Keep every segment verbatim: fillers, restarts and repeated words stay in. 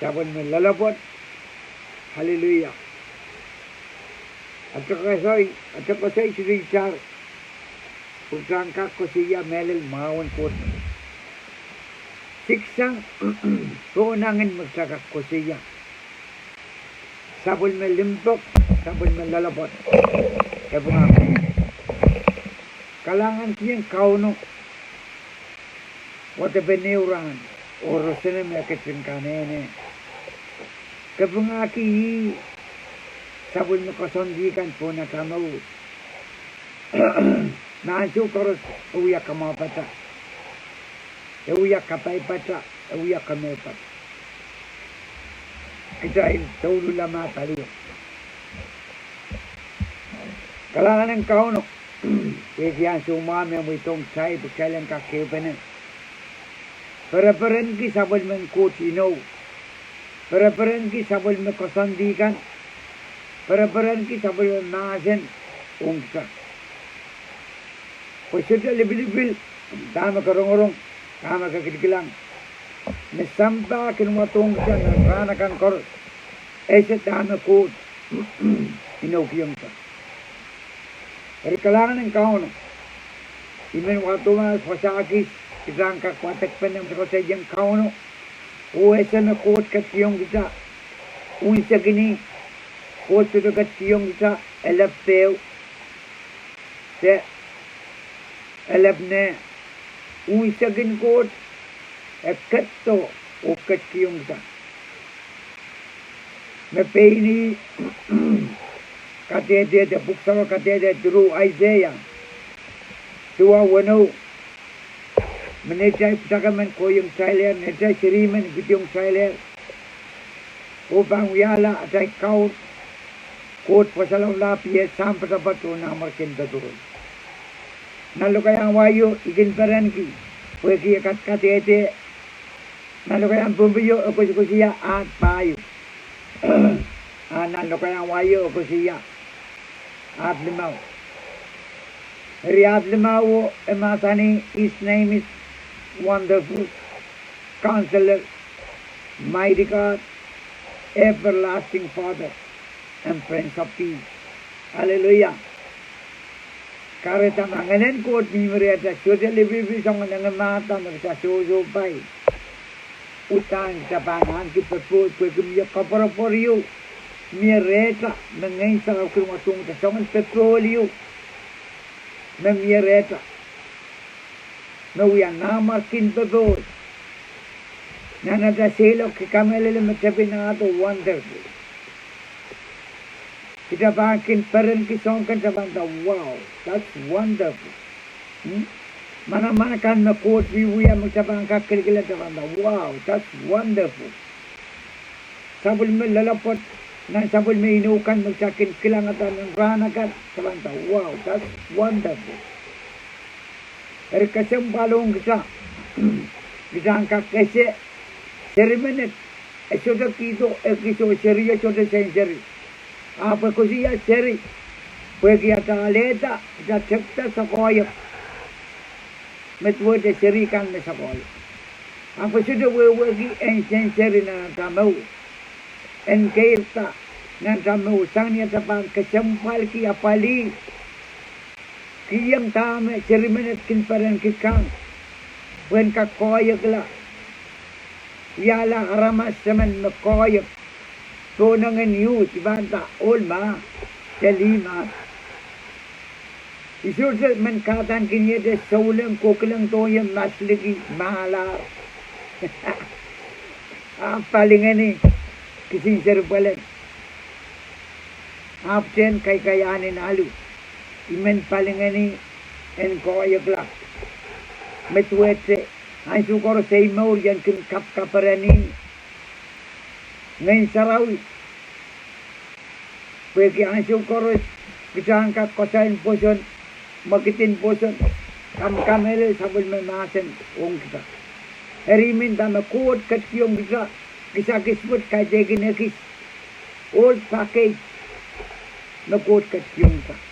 Sapwellime loalopwoat. Hallelujah. Ata koasoi, ata koasoi seri itar. Pwe kitail en kak koasoia mehlel mwahu en Koht. Siksang pohnangin me kitail kak koasoia. Sapwellime limpoak, sapwellime loalopwoat. Kepingahki. Kalahngan kihong Kauno. Wadepen ehu rahn, oh roson me e ketin kanehne. Kepingahki ih, sapwellime koasoandi kan pohn atail mour. Nan ansou koaros e wia kamwahupata, e wia kapaipata, e wia kamehpata. Kitail douluhl ma palio. Kalahngan en Kauno. Wehwehki ansou mwahu me mweidohng kitail, pwe kitail en kak ehupene. Pereperenki sapwellimen Koht inou. Pereperenki sapwellime koasoandi kan. Pereperenki sapwellime mahsen ong kitail. Pwe sohte lipilipil, dahme ke rongorong, dahme ke kilkilang, me sampah kin wadohng kitail nan rahn akan koaros, ese dahme Koht inoukihong kitail. Eri kalahngan en Kauno. I men wadohng pwosakis, kitail en kak wadekpene me koasoiong Kauno. Oh ese me Koht ketikihong kitail. Unsekin ih, Koht sohte ketikihong kitail elep ehu, de elep ih, unsekin Koht e ketido oh ketikihong kitail. Me pein ih kadehde, de pwuhk sarawi kadehde through Aiseia. Duwen weneu. Me neitail pwutake men kohiong kitailehr, neitail seri men kihdiong kitailehr. Oh pahn wiahla atail kaun, Koht pwasalohng lap ie, sampatapat oh nanmwarkien popohl. Nan lokaiahn wai o I kin perenki, pwehki e kadkadehde. Nan lokaiahn Pohnpei o e koasokoasoia ahd pahieu. A nan lokaiahn wai o e koasoia ahd limau. Eri ahd limau o e mahsanih, His name is Wonderful Counselor, Mighty God, Everlasting Father, and Prince of Peace. Hallelujah. Kahrehda ma Ngehn en Koht mihmi rehtail, sohte lipilipil soangen ngenengmahda me kitail sohsohpai. Uhdahn kitail pahn ahneki popohl, pwehki mie koapworopwor ieu mie rehtail, me Ngehn Sarawi kin wadohng kitail soangen popohl ieu me mie rehtail, me wia nanmwarkien popohl. Nan atail seiloak, I kamehlele me tepin ahdo wonderful. Kitail pahn kin perenki soahng kan, kitail pahn nda, wow, that's wonderful. Manaman kan me Koht wiewia, me kitail pahn kak kilkila, kitail pahn nda, wow, that's wonderful. Sapwellime loalopwoat, nan sapwellime inou kan me kitail kin kilangada nan rahn akan, kitail pahn nda, wow, that's wonderful. Eri kesempwal ong kitail, kitail en kak ese, seri menet, e sohte kihdo ekis oh serio sohte senseri. Ahpw e koasoia seri, pwehki atail alehda, kitail tepda soakoahiek, me duwehte seri kan me soakoahiek. Ahpw e sohte wehwehki en senseri nan atail mour, en keirda nan atail mour, sang ni atail pahn kesempwalki apwalih, kihong dahme seri menet kin perenki kan, pwehn kak koahiekla. Wiahla aramas emen me koahiek, pohnangin youth, I pahn nda, ohl ma, de lih ma. I sohte men kahdaneki ni ede souleng, kokilang doh ie, masliki, mahlahr. Ahpw palingehni kisin seri pwelen. Ahpw tehn kaikaiahn en alu. I men palingehni en koahiekla. Me duwehte ansou koaros ei mour I en kin kapkapereni Ngehn Sarawi. Pwehki ansou koaros kitail en kak koasoi en pwoson, mwekid en pwoson, kamkamehlele sapwellime mahsen ong kitail. Eri I men nda me Koht ketikihong kitail kisakis wet, kaidehkin ekis, ohl package me Koht ketikihong kitail.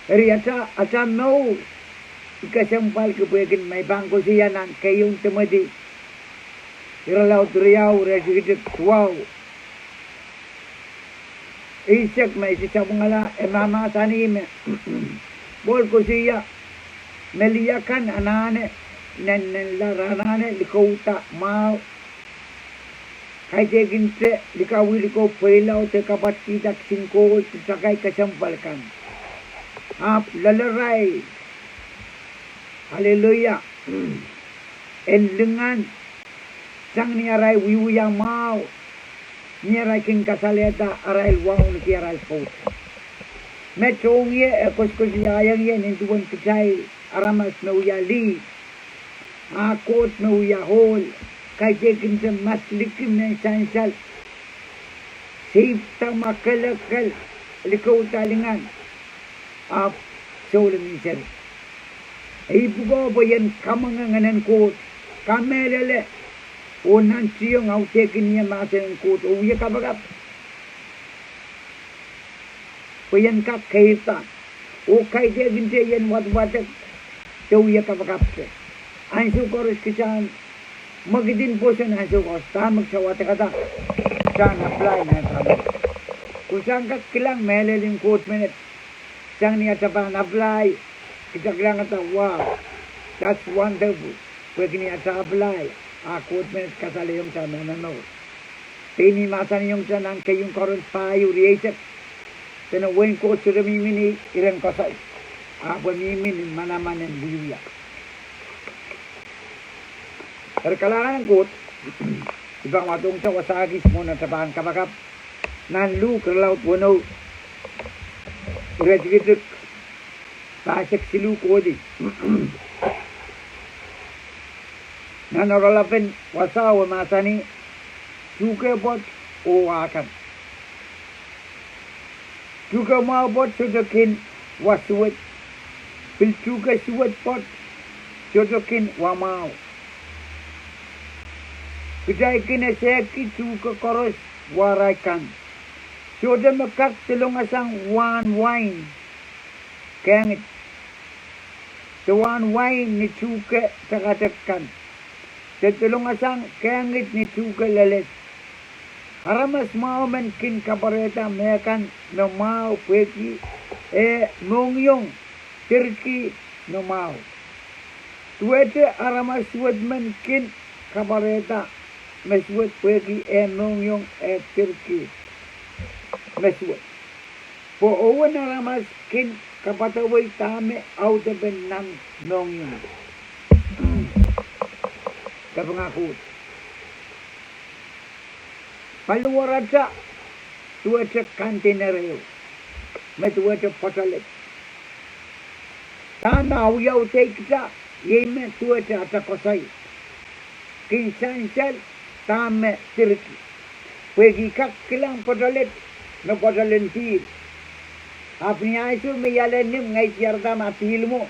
Eri atail, atail mour, I kesempwalki pwehki ma I pahn koasoia nan keieun Timoty, Irelaud riau, iretikitik duwau, eisek me I sapwungala, e mahmahsanih me Pohl koasoia me lih akan anahne, nen, nen larail anahne likouda mwahu, kaidehkinte likawih likou pweilaud de kapwatkihda kisin koht de takai kesempwal kan, ahpw loalarail, hallelujah, en lingan sang ni arail wiewia mwahu, ni arail kin kasalehda arail wauneki arail kout. Me tohngie e koasokoasoiaiong ie nin duwen kitail aramas me wia lih, a koht me wia ohl, kaidehkinte masliki mehn sansal, seipwda mwakelekel, likouda lingan, ahpw souleng seri. E ipwiko pwe I en kamwenge Ngehnen Koht, kamehlele, oh nantihong audehkin ie mahsen en Koht oh wie kapakap pwe I en kak keirda, oh kaidehkinte I en wadewadek de wie kapakapte. Ansou koaros kitail en mwekid en pwoson, ansou koaros dahme kitail wadekada, kitail en apply nan dahme kitail en kak kilang mehlel en Koht menet. Sang ni atail pahn apply, kitail kilangada, wow, that's wonderful. Pwehki ni atail apply, a Koht menet kasalehiong kitail me momour. Pein I mahsanihong kitail nan keieun Korint pahieu, rieisek, dene wehin Koht sohte mihmi ni iren koasoi, ahpw e mihmi ni manaman en wiewia. Eri kalahngan en Koht, I pahn wadohngete wasa kis mwohn atail pahn kapakap nan Luk irelaud weneu, iretikitik pahisek siluh kohdi. Nan oaralapen wasao e mahsanih, tuhke pwoat oh wa kan. Tuhke mwahu pwoat sohte kin wa suwed, pil tuhke suwed pwoat sohte kin wa mwahu. Kitail kin esehki tuhke koaros wahrail kan. Sohte me kak dolungasang wahn wain kehngid, de wahn wain ni tuhke tekatek kan, de dolungasang kehngid ni tuhke leled. Aramas mwahu men kin kapwarehda mehkan me mwahu pwehki eh mohngiong dirki me mwahu. Duwehte aramas suwed men kin kapwarehda me suwed pwehki eh mohngiong eh dirki me suwed. Pwe owen aramas kin kapwadawei dahme audepen nan mohngiong. Kapinga Koht. Paliwarata duwehte container ehu me duwehte pwoatolet. Dahme audaudkihda, iei me duwehte atail koasoi kin sansal dahme dirki. Pwehki I kak kilang pwoatolet me pwoatolen pihl. Ahpw ni ansou me I ale nim ngehi diarada ma pihl mwo,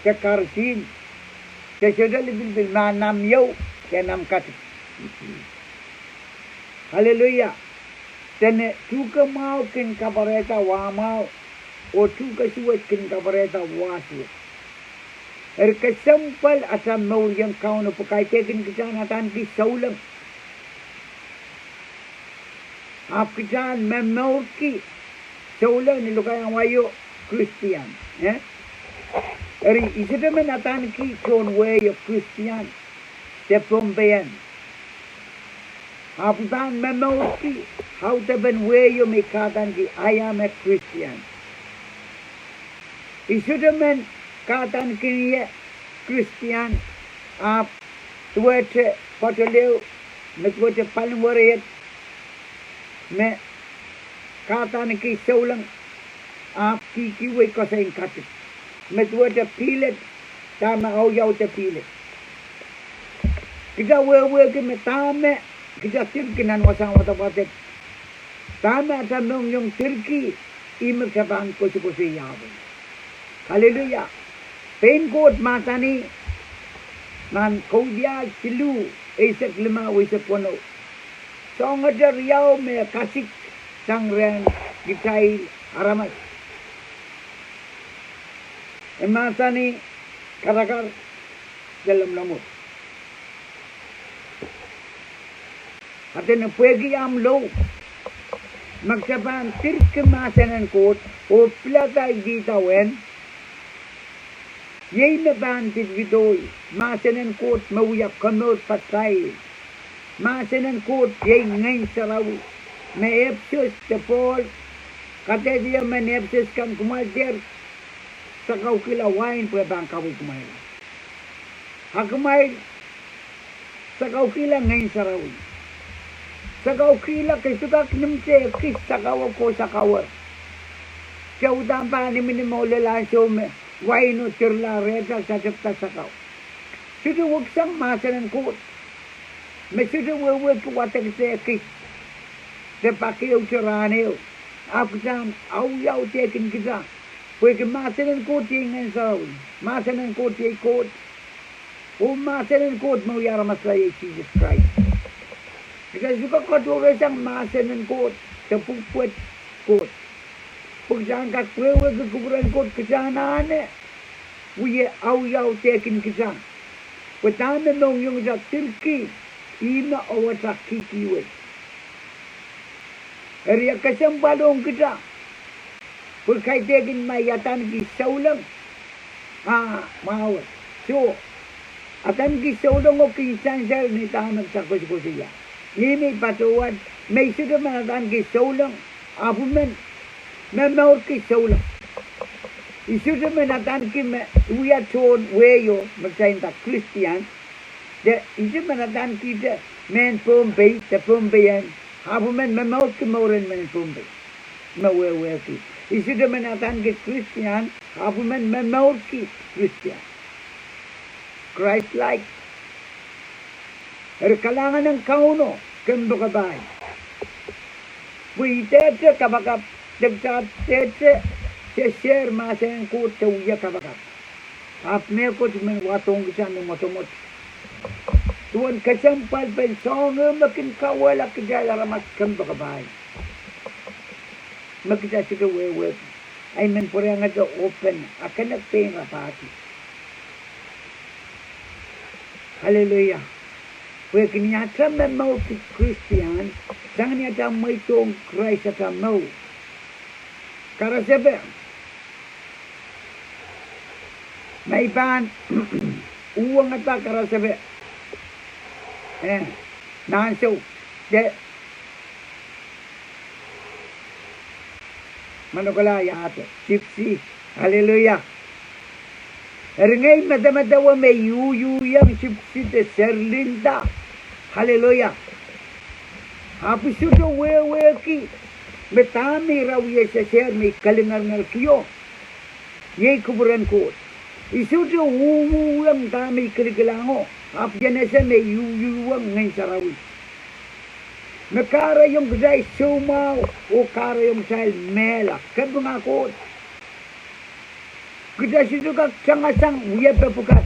de karsihn, de sohte lipilipil ma e nam ieu, de nam katik. Hallelujah. Dene tuhke mwahu kin kapwarehda wa mwahu, oh tuhke suwed kin kapwarehda wa suwed. Eri kesempwal atail mour ong Kauno pwe kaidehkin kitail en adaneki souleng. Ahpw kitail en momourki souleng ni lokaiahn wahio Kristian, eh? Eri I sohte men adaneki tohn wehio Kristian de Pohnpeian. Ahpw I pahn momourki audepen wehio me I kahdaneki, I am a Christian. I sohte men kahdaneki ie Kristian, ahpw duwehte pwoatolehu, me duwehte paliwar et, me kahdaneki souleng, ahpw kihkihwei koasoi en katik, me duwehte pihl et, dahme awiawihda pihl et. Kitail wehwehki me dahme kitail dirki nan wasahn wadawad et, dahme atail mohngiong dirki, ih me kitail pahn koasokoasoiahwei. Hallelujah. Pein Koht mahsanih nan Kaudiahl siluh, eisek limau, eisek weneu, soahngete riau me kasik sang rehn kitail aramas. E mahsanih, karakar de lomwlomwur. Adeno pwehki ahmw lou. Ma kitail pahn dirki mahsen en Koht oh pilada idawehn, iei me pahn pidpidohi mahsen en Koht me wia komour patail. Mahsen en Koht iei Ngehn Sarawi. Me Episos de Pohl kadehdehiong mehn Episos kan, kumwail dehr sakaukihla wain pwe pahn kaweid kumwail. A kumwail sakaukihla Ngehn Sarawi. Sakaukihla, ke sohte kak nimte ekis sakau ko sakau. Ke uhdahn pahn nimnim oh lel ansou me waino dirala rehtail, ke tepda sakau. Sohte weksang mahsen en Koht. Me sohte wehwehki wadek de ekis de pak ehute rahn ehu. Ahpw kitail awiawi dehkin kitail. Pwehki mahsen en Koht iei Ngehn Sarawi. Mahsen en Koht iei Koht. Oh mahsen en Koht me wia aramas iei Sises Krais. Kitail sohte kak katohrehsang mahsen en Koht de pwuhk wet Koht. Pwe kitail en kak wehwehki kupwuren Koht, kitail anahne wie awiawi dehkin kitail. Pwe dahme mohngiong kitail dirki, ihme oweta kihkihwei. Eri e kesempwal ong kitail. Pwe kaidehkin ma I adaneki souleng, a, mwahu, soh. Adaneki souleng oh kin sansal ni dahme kitail koasokoasoia. Ihme I patohwan me I sohte men adaneki souleng, ahpw I men momourki souleng. I sohte men adaneki me I wia tohn wehio me kitail nda Kristian, de I sohte men adaneki de mehn Pohnpei de Pohnpeian, ahpw I men momourki mouren mehn Pohnpei. Me wehwehki, I sohte men adaneki Kristian, ahpw I men momourki Kristian. Christ-like. Eri kalahngan en Kauno kompoakepahi. Pwe I dehte kapakap, de kitail dehte sesehr mahsen en Koht de wia kapakap. Ahpw mehkot I men wadohng kitail ni mwotomwot. Duwen kesempwalpen soahng ehu me kin kauwehla kitail aramas kompoakepahi. Me kitail sohte wehwehki. Ahi men pwurehngete open, a kene pein rapahki. Aleluia. Pwehki ni atail momourki Kristian, sang ni atail mweidohng Krais atail mour. Karasepe. Ma I pahn uhwongada karasepe, eh, nan ansou de manokala iahte, Gypsy. Aleluia. Eri ngehi medemedewe me I uhiuhiong Gypsy de Serlinda. Aleluia. Ahpw I sohte wehwehki me dahme ira wie sesehr me I kalingeringerkio. Iei kupwuren Koht. I sohte uhiuhiong dahme I kilikilango, ahpw I en ese me I uhiuhiong Ngehn Sarawi. Me kahrehiong kitail soumwahu oh kahrehiong kitail mehla, kapinga Koht. Kitail sohte kak tangasang wiepe pwukat.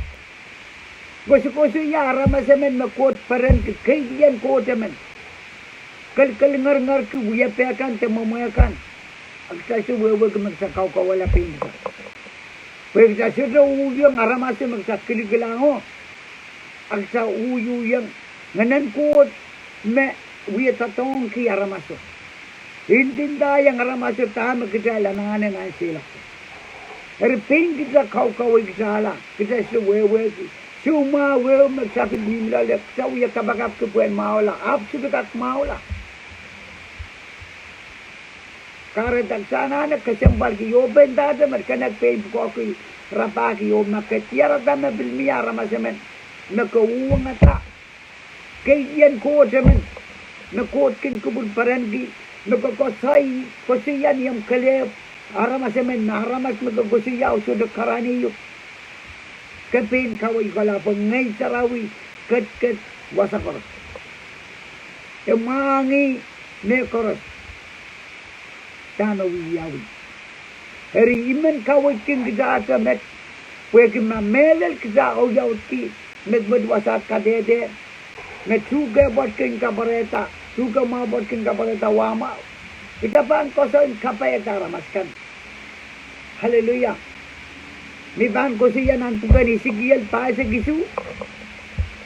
Koasokoasoia aramas emen me Koht perenki, keidien Koht emen. Kilikilingeringeringerki wiepe kan de mwemwe kan. A kitail sohte wehwehki me kitail kaukauwala pein kitail. Pwe kitail sohte uhiuhiong aramaso me kitail kilikilango. A kitail uhiuhiong Ngehnen Koht me wie doadoahngki aramaso. Ndinda iang aramaso dahme kitail anahne nan seiloak. Eri pein kitail kaukauwei kitailla, kitail sohte wehwehki. Soumwahu ehu me kitail pil mihmi loale, kitail wie kapakapki pwehn mwahula, ahpw sohte kak mwahula. Kahrehda kitail anahne kesempwalki oh pein dahte me kitail kak pein pwukoahki, rapahki oh ma ke diarada me pil mie aramas emen me ke uhwongada. Keidien Koht emen, me Koht kin kupwur perenki, me ke koasoi, koasoia ni omw kelehpw, aramas emen, me aramas me ke koasoia oh sohte karaniuk. Ke pein kaweid kohla pwe Ngehn Sarawi ketiket wasa koaros. E mwahngih mehkoaros. Dahme wiawi. Eri I men kaweidki kitail ahte met, pwehki ma mehlel kitail audaudki, met, met wasahn kadehde, me tuhke pwoat kin kapwarehda, tuhke mwahu pwoat kin kapwarehda wahmwahu. Kitail pahn koasoi kapaiada aramas kan. Aleluia. Me I pahn koasoia nan pwuken Esekiel pahisek isuh.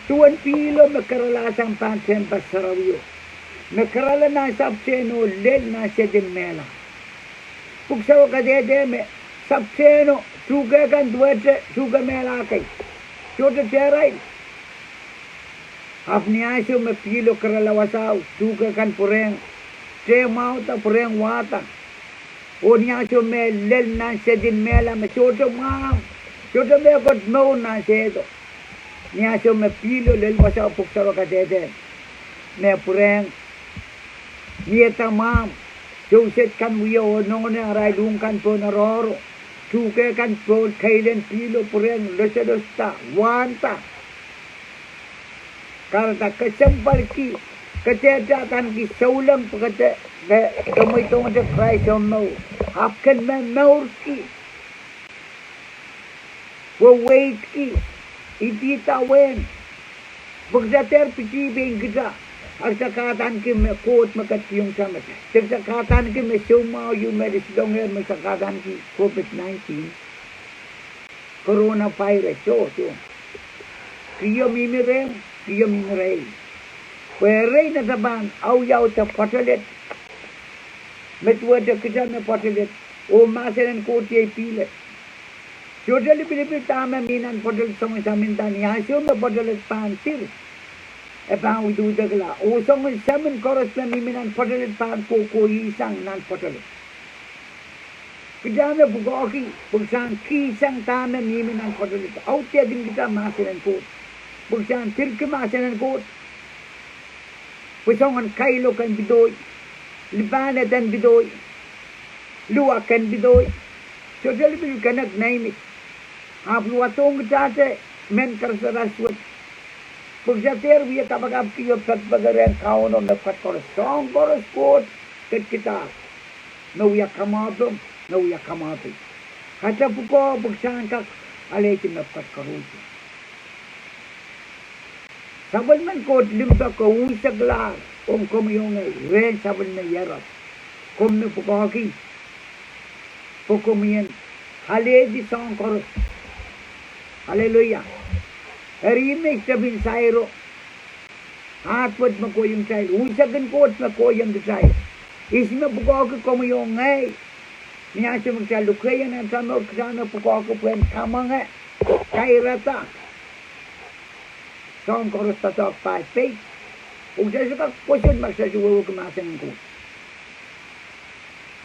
Duwen pihlo me kerala sang pahn tehnpas sarawio. me kerala nan sapwtehno lel nan sedin mehla. Pwuhk Sarawi kadehde me sapwtehno tuhke kan duwehte tuhke mehla kei. Sohte tehrail. Ahpw ni ansou me pihlo kerala wasao, tuhke kan pwurehng tehmwahda, pwurehng wahda. Oh ni ansou me lel nan sedin mehla me sohte mwahmw, sohte mehkot mour nan sehdo. Ni ansou me pihlo lel wasao, Pwuhk Sarawi kadehde me pwurehng mie tamwahmw, souset kan wie onongene arail uhk kan pohn oaroahro, tuhke kan pohn keilen pihlo pwurehng losolosda, wahnda. Kahrehda kesempwalki, ke dehde adaneki souleng pwe ke, ke, ke mweidohngete Krais omw mour. Ahpw ken momourki, weweidki, idihda wehn, pwe kita dehr pitih pein kita, a kita kahdaneki me Koht me ketikihong kita met. Kita kahdaneki me soumwahu ieu me lisilongehr me kita kahdaneki COVID nineteen, coronavirus, soh, soh. Kihdo mihmi rehmw, kihdo mihmi rehi. Pwe erein kita pahn audaudki pwoatolet me duwehte kita me pwoatolet, oh mahsen en Koht iei pihlek. Sohte lipilipil dahme mi nan pwoatolet soangen saminda. Ni ansou me pwoatolet pahn dir, e pahn uduhdekla, oh soangen samin koaros me mihmi nan pwoatolet pahn kohkohieisang nan pwoatolet. Kita me pwukoahki pwe kita en kihsang dahme mihmi nan pwoatolet, audehkin kita mahsen en Koht, pwe kita en dirki mahsen en Koht. Pwe soangen kailok en pedoi, lipahned en pedoi, luwak en pedoi, sohte lipilipil keinek neimih, ahpw luhwadohng kitahte mehn karasaras wet. Pwe kita dehr wie kapakapki oh pekipeki rehn Kauno mepwukat koaros. Soahng koaros Koht ketikihdahr, me wia kamwahupomw, me wia kamwahupei. Kahrehda pwukoa pwe kita en kak alehdi mepwukat koaros. Sapwellimen Koht limpoak ko unseklahr ong komwi oh ngehi rehn sapwellime ierop. Komw me pwukoahki pwe komwi en alehdi soahng koaros. Aleluia. Eri ihme step en sairo, ahd wet me kohieng kitail, unsek en Koht me kohieng kitail. Ihs me pwukoahki komwi oh ngehi? Ni ansou me kita lukehiong nan atail mour, kita me pwukoahki pwehn kamwenge, kairada soahng koaros doadoahk pai pei, oh kita sohte kak pwoson ma kita sohte wehwehki mahsen en Koht.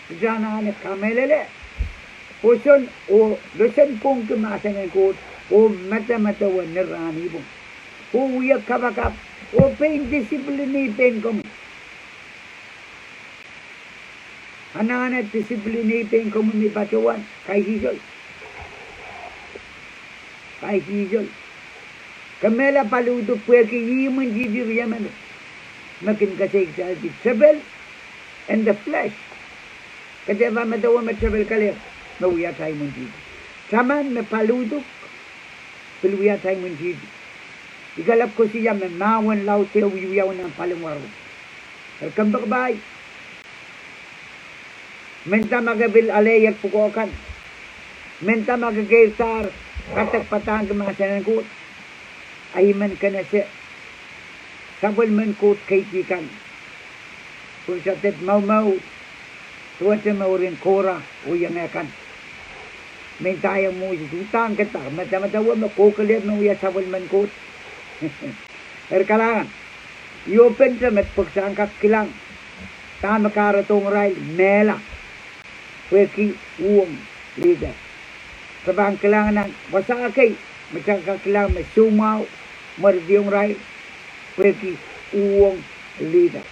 Kita anahne kamehlele, pwoson oh losenpwongki mahsen en Koht, oh medemedewe ni rahn ipwong, oh wie kapakap, oh pein discipline pein komwi. Anahne discipline pein komwi me patohwan kaisihsol, kaisihsol. Kemehla paliuduk pwehki ih imwintihti riemen me kin keseikitaildi, tepel, in the flesh. Ke dehr pahn medewe me tepel kelehpw me wia atail imwintihti. Taman me paliuduk pil wia atail imwintihti. I kalap koasoia me mahwen laud e wiewiawi nan paliwaru. Eri kompoakepahi, mehnda ma ke pil aleier pwukoa kan, mehnda ma ke keirdahr kadek padahngki mahsen en Koht, a I men kin ese sapwellimen Koht keidi kan, pwe kita dehr momour duwehte mouren Kora oh ienge kan, me ndaiong Moses, uhdahn ke dehr medemedewe me kohkohlehr me wia sapwellimen Koht? Eri kalahngan, I open te met pwe kita en kak kilang dahme kahredohng irail mehla pwehki uhwong leader. Kita pahn kilang nan wasa kei me kita kak kilang me soumwahu mwerediong irail pwehki uhwong leader.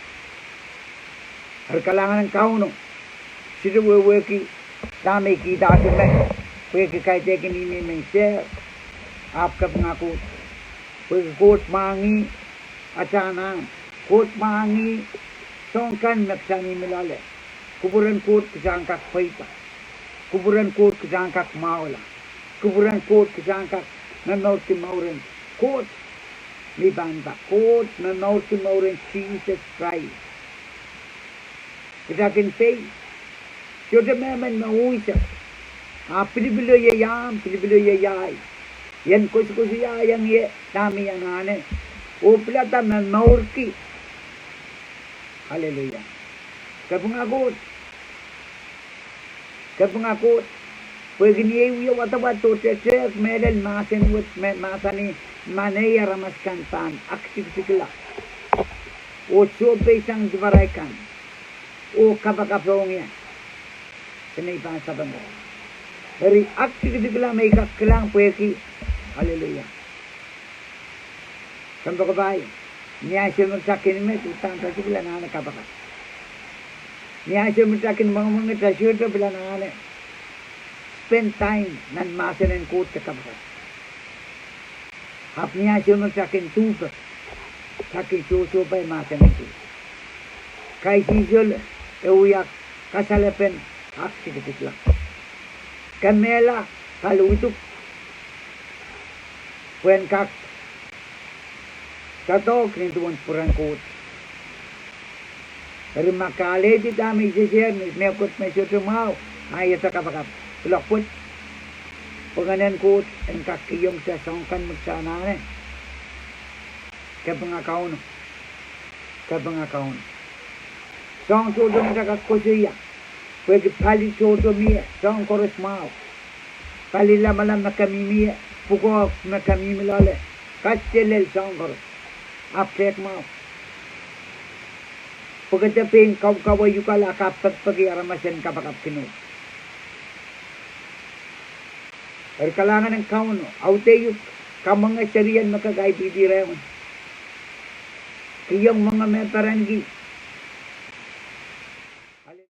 Eri kalahngan en Kauno, sohte wehwehki dahme I kihdahki met, pwehki kaidehk mihmi me I sehr, ahpw kapinga Koht, pwehki Koht mwahngih atail anahn, Koht mwahngih soahng kan me kita mihmi loale. Kupwuren Koht kita en kak pweida. Kupwuren Koht kita en kak mwahula. Kupwuren Koht kita en kak momourki mouren Koht. Ni pahn pa Koht momourki mouren Sises Krais, kita kin pein, sohte mehmen me unsek, ahpw pilipilo iei ahmw, pilipilo iei ahi. I en koasokoasoiaiong ie dahme I anahne oh pilada momourki Aleluia. Kapinga Koht. Kapinga Koht. Pwehki ni ei wie wadawad oh tehtehk mehlel mahsen wet, me mahsanih, ma nei aramas kan pahn aktikitikla oh sohpeisang diparail kan oh kapakap ong ie, pwe nei pahn sapeng. Eri aktikitikla me I kak kilang pwehki, aleluia. Kompoakepahi, ni ansou me kitail kin met, udahn kitail sohte pil anahne kapakap. Ni ansou me kitail kin mwengimwengih, kitail sohte pil anahne spend time nan mahsen en Koht de kapakap. Ahpw ni ansou me kitail kin duhpek, kitail kin sohsohpai mahsen en Koht. Kaisihsol e wia kasalepen aktikitikla. Kemehla, pali uduk, pwehn kak doadoahk nin duwen pwuren Koht. Eri ma ke alehdi dahme I sesehr ni mehkot me sohte mwahu, a ihte kapakap. Kuloak pwet, pwe Ngehn en Koht en kak kihong kitail soahng kan me kitail anahne kapinga Kauno. Kapinga Kauno. Soahng tohto me kitail kak koasoia, pwehki pali tohto mie, soahng koaros mwahu. Pali lamalam me ke mihmi ie, pwukoa me ke mihmi loale, kaselel soahng koaros. Ahpw tehk mwahu. Pwekada pein kaukawe uhk a kapakpeki aramas en kapakapkin uhk. Eri kalahngan en Kauno, audehuk, kamwenge serien me ke kaipwidi rehmw. Kihong mwenge me perenki,